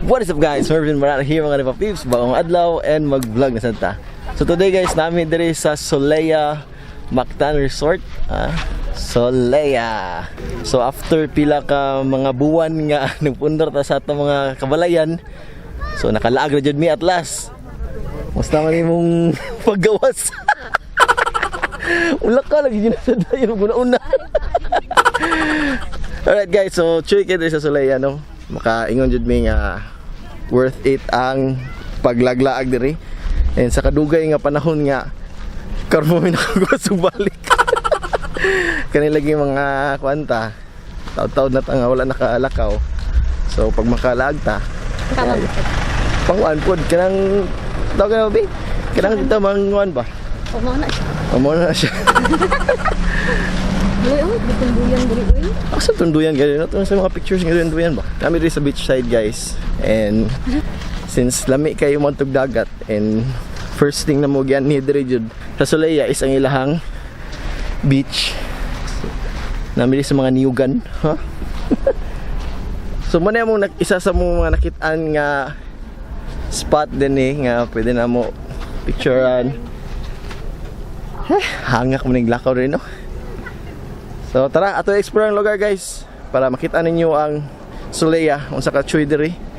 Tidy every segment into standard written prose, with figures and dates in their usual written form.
What is up, guys? Mervin Marana here, mga Ripa Peeps. Bagong adlaw and mag-vlog na sad ta. So today, guys, naa mi diri sa Solea Mactan Resort. Ah, Solea. So after pila ka mga buwan nga nagpundar ta sa atong mga kabalayan, so nakalaag ra jud mi at last. Musta man imong paggawas? Wala ka lagi yun sa dayon una-una. Alright guys, so chuy kay diri sa Solea, no. Makaingon jud mi nga worth it ang paglaglaag diri. And sa kadugay nga panahon nga karon mi nakagawas og balik. Kani lagi mga kwanta. Taud-taud na ta nga wala nakalakaw. So pag makalaag ta, Tama. Pangkuan pod kanang tawag na ba? Kanang kita manguan ba? Pamaw na siya. Amo na siya. Uy, oh, bitunduyan diri uy. Asa tunduyan gani no? Sa mga pictures nga tunduyan ba? Kami diri sa beach side, guys. And since lami kayo moadtog dagat and first thing na mo giyan ni diri jud sa Solea is ang ilahang beach. So, naa mi diri sa mga niyugan, ha? So mo na mong isa sa mong mga nakitaan nga spot din eh nga pwede na mo picturean. Eh, hangak mo ning lakaw rin, no? So tara, ato explore ang lugar, guys, para makita ninyo ang Solea unsa ka chuy diri.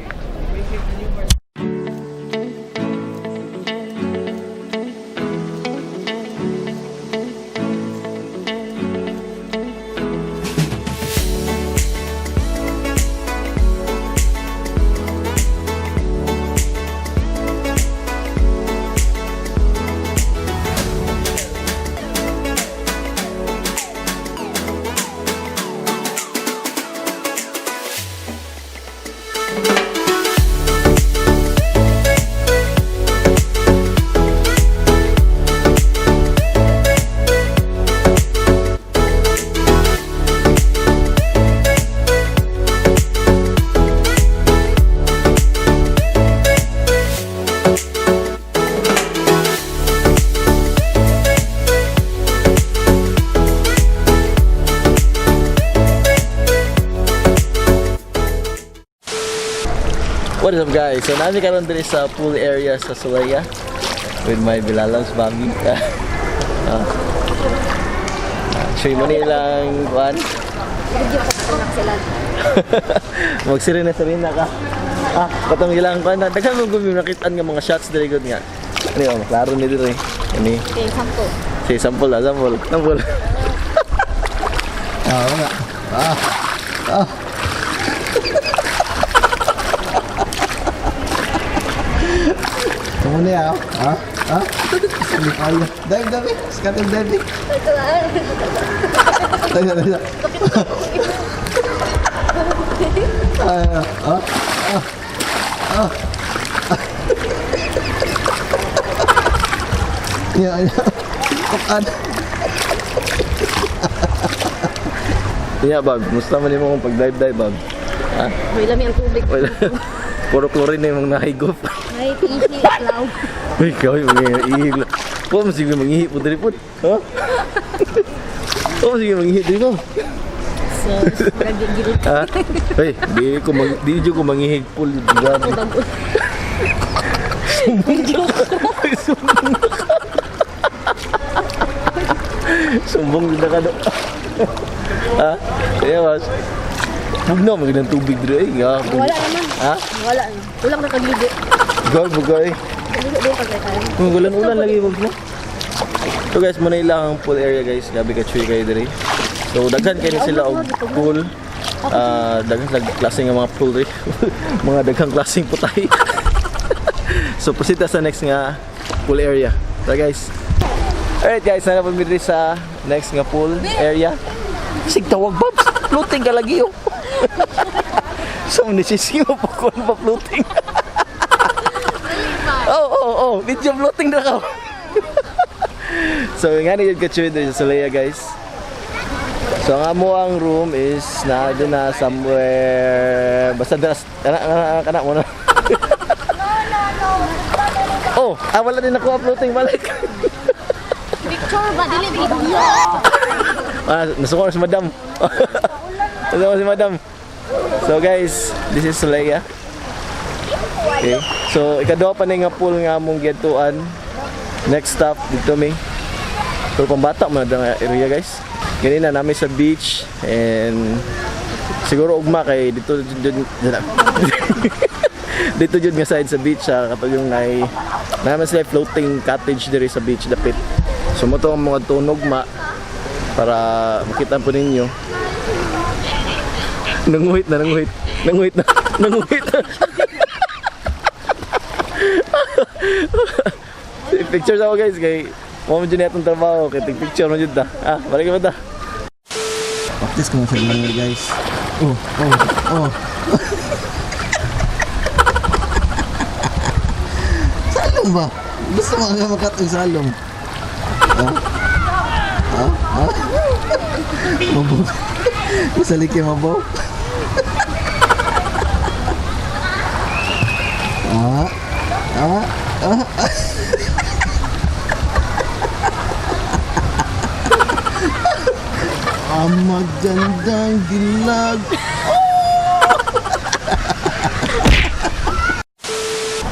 What is up, guys? So naa mi karon diri sa pool area sa Solea with my bilalams mami. Ah. Ah, mo nilang kuan. Video ko anak sila. Magsirena sirena ka. Ah, katong ilang kuan. Daghan mo gumi nakitaan nga mga shots diri gud nga. Ano yun, klaro ni diri. Ani. Okay, sampo. Si sample ah, sample. Sample. Ah, nga. Ah. Ah. Kamu na yaw? Ah? Ah? Sabi kayo. Dive, dive. Scatter dive. Tayo, tayo. Ah, ah, ah. Ah. Ya, ya. Ano? Iya, bag. Musta man nimo pag dive dive, bag? Ah, May lami ang tubig. wala. Puro chlorine na yung mga nahigop. Ay, ihi, law. Uy, kaway, mga ihi. Po, mas sige mangihi po diri po. Ha? Po, sige mangihi diri po. So, nagigil. Ha? Uy, di ko mangihig po. Grabe. Bago. Sumbong na ka. Sumbong na ka do. Ha? Kaya mas. Bugna, magandang tubig diri. Eh, nga. Wala naman. Ha? Wala. Ulang na kagligo. Gawin, bugay. Kagligo din pagkakain. Kung ulan-ulan lagi wag mo. So guys, muna ilang ang pool area, guys. Grabe ka chuy kayo diri. So daghan kay ni sila og pool. Ah, daghan sa klase nga mga pool diri. Mga daghang klaseng putay. So proceed ta sa next nga pool area. So guys. Alright guys, naa po mi diri sa next nga pool area. Sig tawag, Babs. Floating ka lagi oh. So nisisi mo pa ko pa floating. Oh. Video floating na ka. So nga ni ka diri sa Solea, guys. So ang amo ang room is na doon na somewhere basta dras kana kana kana mo na. Oh, ah, wala din ako floating balik. Picture ba? Dili, video. Ah, nasuko na si Madam. Nasuko si Madam. So guys, this is Solea. Okay. So ikaduha pa ni nga pool nga among giadtuan. Next stop dito mi. Pero pambata man na area, guys. Ganina nami sa beach and siguro ugma kay dito dito dito jud nga side sa beach sa katong yung nay naman sila floating cottage diri sa beach dapit. So mo to ang mga tunog ma para makita po ninyo. Nanguhit na, nanguhit. Nanguhit na, nanguhit na. Pictures ako, guys, kay mo mo dyan itong trabaho kay tig picture mo dyan ta. Ah, balik mo ta. Practice ko na sa mga, guys. Oh. Salom ba? Gusto mo nga makatong salom. Ha? Ha? Ha? Mabaw. Masalik yung mabaw. Ah. Ah. Ah. Ang magandang dilag.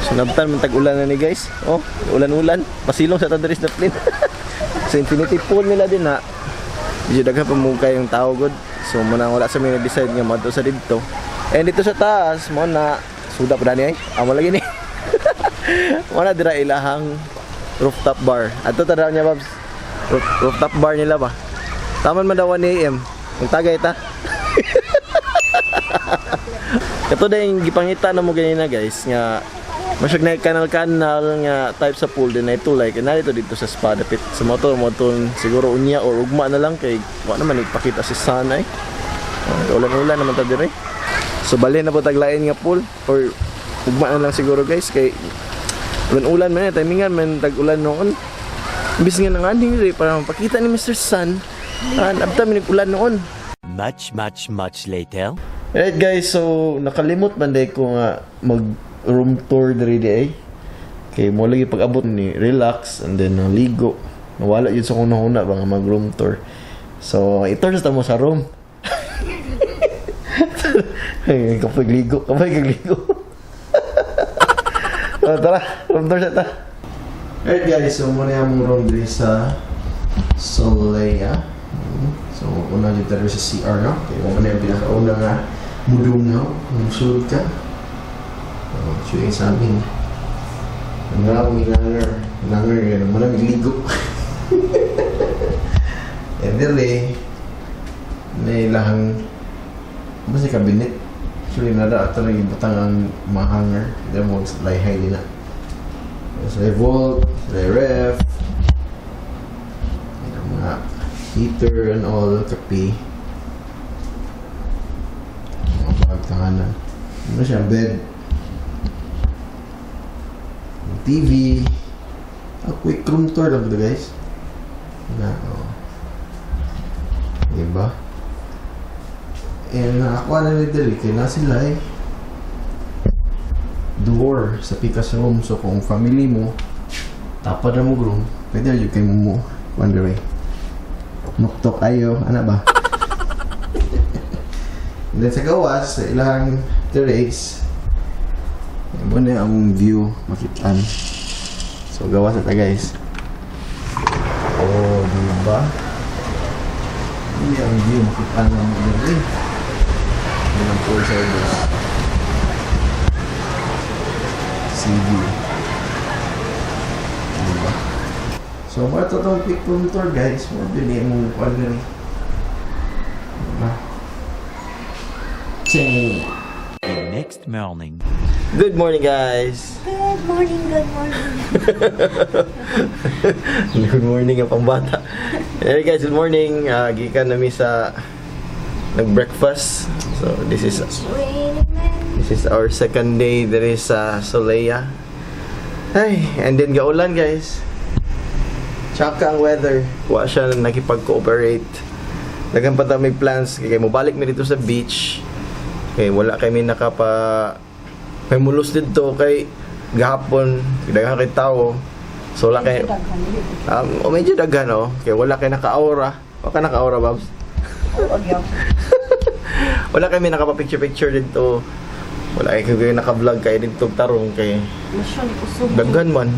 Sinabtan man tag-ulan na ni, guys. Oh, ulan-ulan. Pasilong sa tadris na plane. Sa infinity pool nila din ha. Medyo daghan pa mo kayong tao god. So mo nang wala sa may decide nga madto sa didto. And dito sa taas mo na suda pa dani ay. Amo lagi ni. Mo na dira ilahang rooftop bar. Ato ta daw niya, Babs. Rooftop bar nila ba? Taman man daw 1 AM. Magtagay ta. Kato na yung gipangita na mo ganina, guys, nga masyag na kanal-kanal nga type sa pool din na ito like na dito dito sa spa dapit sa motor mo siguro unya or ugma na lang kay wa naman ipakita si sun ay. Oh, ulan-ulan naman ta dire. So balhin na po taglain nga pool or ugma na lang siguro, guys, kay ulan-ulan man eh, timingan man tag-ulan noon. Imbis nga nanganing dire para mapakita ni Mr. Sun, ah, abta mi nag-ulan noon. Much, much, much later. Alright guys, so nakalimot man day ko nga mag room tour diri di ay. Kay mo lagi pag-abot ni relax and then nang ligo. Nawala yun sa kuna-una ba nga mag room tour. So, i-tour sa mo sa room. Ay, kapag ligo, kapag ligo. Oh, tara, room tour sa ta. Alright guys, so muna yung room diri sa Solea. So, una dito tayo sa CR, no? Kaya mo na yung pinakauna nga mudungaw, musulod ka. Oh, so yung sa amin. Ang nga akong inanger. Inanger, gano'n mo na magligo. And then, eh, may ilahang, ba sa cabinet? Actually, nara ato nang ibutang ang mga hanger. Hindi mo layhay din na. Sa vault, sa ref, yung mga heater and all, kape. Mga pagtanganan. Ano siya, bed. Yung TV. A quick room tour lang ito, guys. Na, oh. Diba? Eh, nakakuha na ni Derek. Kaya na sila eh. Door sa pikas room. So, kung family mo, tapad na mo room, pwede na yun kayo mo wonder eh. Nuktok ayo, ano ba? And then sa gawas, sa ilang terrace, yan mo na ang view makitaan. So gawas na ta, guys. Oh, di ba? Hindi ang view makitaan ng mga diri. Yan ang pool service. Sea view. Di ba? So, mga totoong quick room tour, guys. Mga bili mo kung ano rin. Diba? Ching! The next morning. Good morning, guys! Good morning, good morning. Good morning ang pambata. Hey guys, good morning. Gikan nami sa nag-breakfast. So, this is Raining man. this is our second day diri sa Solea. Ay, and then gaulan, guys. Tsaka ang weather. Wa siya nakipag-cooperate. Daghan pa ta may plans kay mobalik mi dito sa beach. Kay wala kami nakapa may mulos dito kay gahapon daghan kay tao. So wala kay oh, medyo daghan oh. Kay wala kay naka-aura. Wa ka naka-aura, Babs? Wala kami nakapa-picture-picture dito. Wala ay kay naka-vlog kay dito tarong kay Mission kusog. daghan man.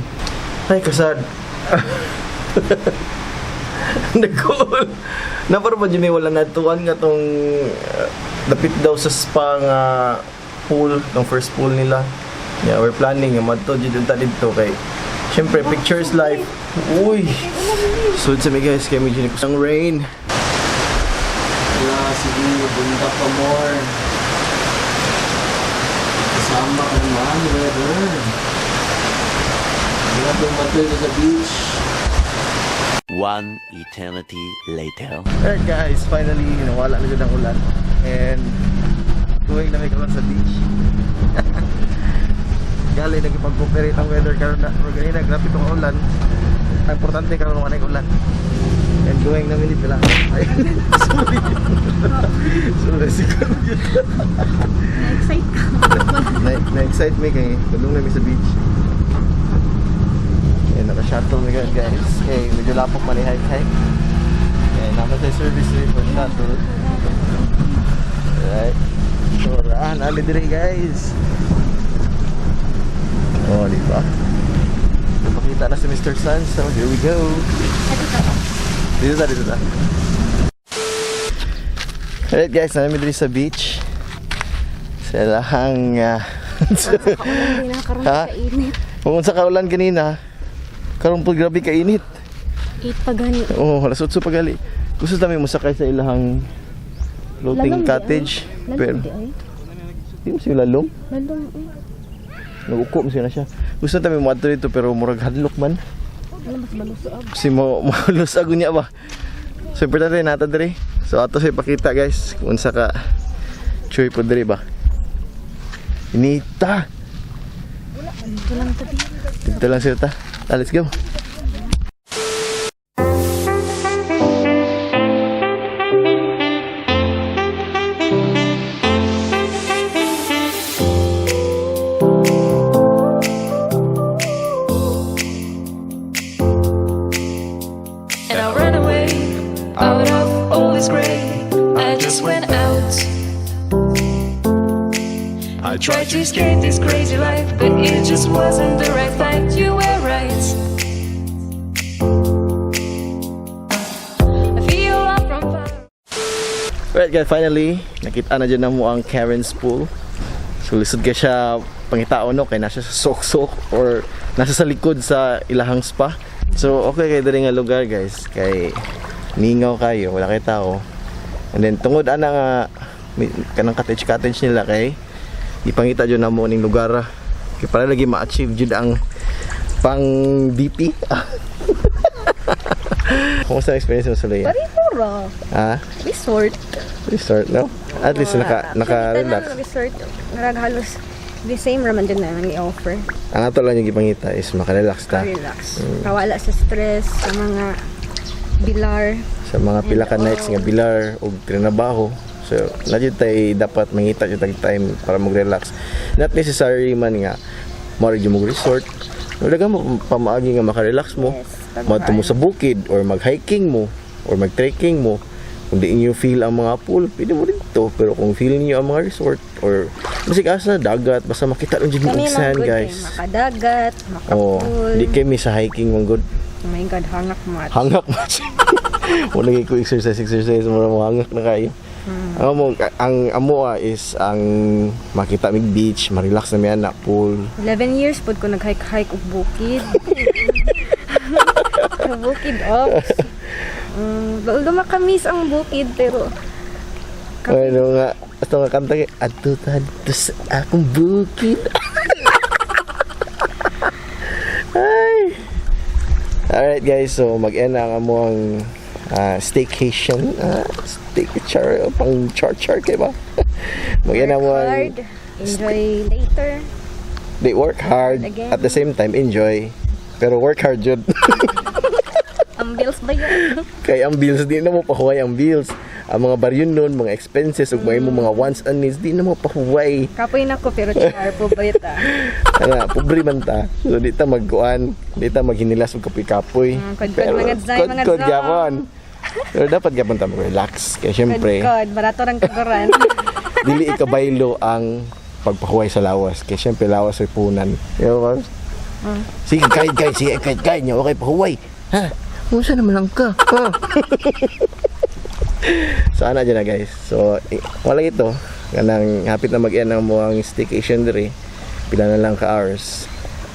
Ay, kasad. Nagkuol. Naparo ba Jimmy, wala natuan nga tong dapit daw sa spa nga pool, tong first pool nila. Yeah, we're planning nga madto jud ta didto kay syempre pictures life. Uy. So sa mi guys, kay medyo ang rain. Wala, sige, bunda pa more. Kasama ka naman, weather. Hindi na matuloy sa beach. One eternity later. Alright guys, finally nawala na jud ang ulan and going na may karon sa beach. Gali nagipag-cooperate ang weather karon na pero ganina grabe tong ulan. Ang importante karon wala ulan. And going na minute lang. Ay, sorry. Sorry siguro yun. Na-excite ka. Na-excite me kay tulong na mi sa beach. And naka-shuttle mi guys. Kay medyo lapok man ni hike hike. And naman sa service rin for shuttle. Alright. So, raan, ali diri guys. Oh, di ba? Napakita na si Mr. Sun. So, here we go. Dito ta, dito ta. Alright guys, namin diri sa beach. Sa lahang Hindi na karon Ha? kainit. Kung sa kaulan kanina, karon po grabe kainit. 8 pa gani. Oo, oh, alas 8 pa gali. Gusto namin mosakay sa ilahang floating Lalong di, cottage. ay. Pero Lalong di ay. di mo siya lalong. Lalong eh. Naguko mo siya na siya. Gusto namin moadto dito pero murag hadlok man. Alam mas malusog. Kasi mo malusag niya ba. So importante nata diri. So ato sa ipakita guys kung unsa ka choy po diri ba. Inita. Dito lang tabi. Dito lang siya ta. Ah, let's go. And I ran away out of all this gray. I just went out. I tried to escape this crazy life, but it just wasn't the right fight. You were right. I feel up from far. Alright guys, finally, nakita na dyan na mo ang Karen's Pool. So lisod kay siya pangitao no, kay nasa sa sok-sok or nasa sa likod sa ilahang spa. So okay kay diri nga lugar guys, kay ningaw kayo, wala kay tao. And then tungod ana nga kanang cottage cottage nila kay ipangita jud na mo ning lugar ah. Kay para lagi ma-achieve jud ang pang DP. Kumusta ang experience mo sa Leia? Puro. Ah? Resort. Resort, no? At least naka relax. Actually, resort. Marag halos the same raman din na ang i-offer. Ang ato lang yung gipangita is makarelax ta Relax. Kawala sa stress, sa mga bilar. Sa mga pila ka nights nga bilar og trinabaho. So, na jud tay dapat mangita jud tag time para mag-relax. Not necessary man nga mo jud mo resort. Wala ka mo pamaagi nga makarelax mo. Yes, Madto mo sa bukid or mag-hiking mo or mag-trekking mo. Kung di niyo feel ang mga pool, pwede mo dito. Pero kung feel niyo ang mga resort or basig asa dagat, basta makita lang jud mo Kami og man sand, good guys. eh. Makadagat, Oh, makapool. di kami sa hiking man good. Oh my God, hangak mo. Hangak mo siya. Wala ko exercise exercise mo mo hangak na kayo. Ang amo ang amo ah, is ang makita mig beach, ma-relax na mi anak pool. 11 years pod ko nag-hike-hike og bukid. Sa bukid ops. Although makamis ang bukid pero Ano nga ato nga kanta kay adto tadto sa akong bukid. Ay. Alright guys, so mag-end na ang among staycation, stay char pang char char kay ba? Mag-end na work mo ang hard, enjoy later. They work hard Again. at the same time enjoy. Pero work hard jud. Ang bills ba yun? Kay ang bills di na mo pahuway ang bills. Ang mga baryon nun, mga expenses ug mga imong mga wants and needs di na mo pahuway. Kapoy na ko pero char po ba ita? Ana, pobre man ta. So di ta magkuan, di ta maghinilas og kapoy-kapoy. Kod-kod mga dzay, mga kod-kod dzong. gyapon. Pero dapat gyapon ta mag-relax. Kay syempre, Kod, barato rang kaguran. dili ikabaylo ang pagpahuway sa lawas. Kaya syempre lawas ay punan. Yo, ba? Sige, kahit kahit sige, kahit kahit niya, okay, pahuway. Ha? Unsa naman lang ka? Ha? So ana dyan na, guys. So wala ito. Kanang hapit na mag-end ang muang staycation diri. Pila na lang ka hours.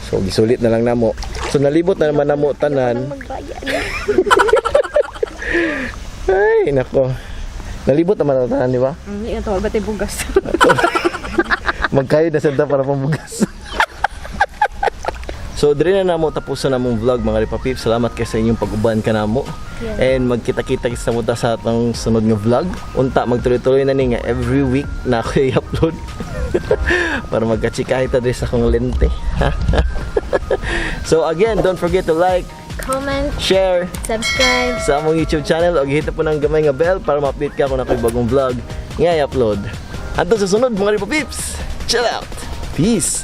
So gisulit na lang namo. So nalibot na naman namo tanan. Magbayad. Ay, nako. Nalibot naman na tanan, di ba? Hindi na to, ba't ay bugas? Magkayod na senta para pambugas. So, diri na namo tapusan namong vlog, mga Ripa Peeps. Salamat kay sa inyong pag-uban kanamo. And magkita-kita kita mo ta sa atong sunod nga vlog. Unta magtuloy-tuloy na ni nga every week na ako i-upload para magkachikahi ta diri sa akong lente. So again, don't forget to like, Comment, share subscribe. sa among YouTube channel o hit po ng gamay nga bell para ma-update ka kung ako'y bagong vlog nga i-upload. Hantod sa sunod, mga Ripa Peeps. Chill out. Peace.